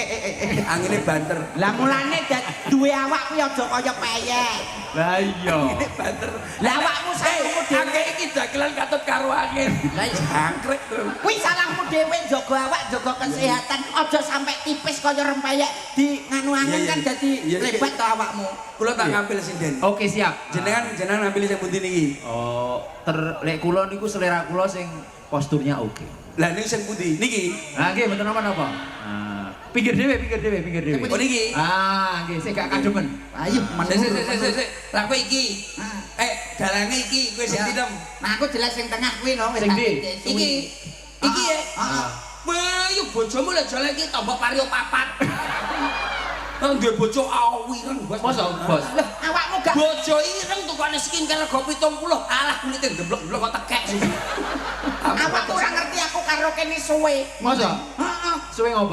Eh eh eh. Eh. Angine banter. Lah, mulane duwe awak kuwi aja kaya peyek. Lah iya. Angine banter. Lah, awakmu salahmu dhewe. Angin iki dagelan katut karo angin. Lah iya. Jangkrik to. Kuwi salahmu dhewe, njaga awak, njaga kesehatan. Aja sampai tipis kaya rempeyek di nganu angin Iya. kan dadi Iya. lebat to awakmu. Kula tak ngambil sinden. Oke, siap. Jenengan jenengan ngambil sing pundi niki? Oh, ter lek kula niku selera kula sing posturnya oke. Lah, niki sing pundi? Niki. Nah, nggih, mboten napa-napa. Nah, pinggir dhewe, pinggir dhewe, pinggir dhewe. Oh, niki. Ah, nggih, sik gak kademen. Ayo. Sik sik sik sik sik. Lah, kowe iki. Ah. Eh, dalange iki kowe sing Ya. dinem. Nah, aku jelas sing tengah kuwi lho wis Sing tak ndi? titik suwi. Iki. Iki ya. Heeh. Wah, yuk bojomu lek jalan iki tambah vario papat. Nang duwe bojo awireng, Bos. Mosok, Bos? Lah, awakmu gak Bojo ireng tukane skincare rego 70. Alah, kulite ndemblok-ndemblok kok tekek sih. Awakmu ora ngerti aku karo kene suwe. Mosok? Heeh. Suwe ngopo?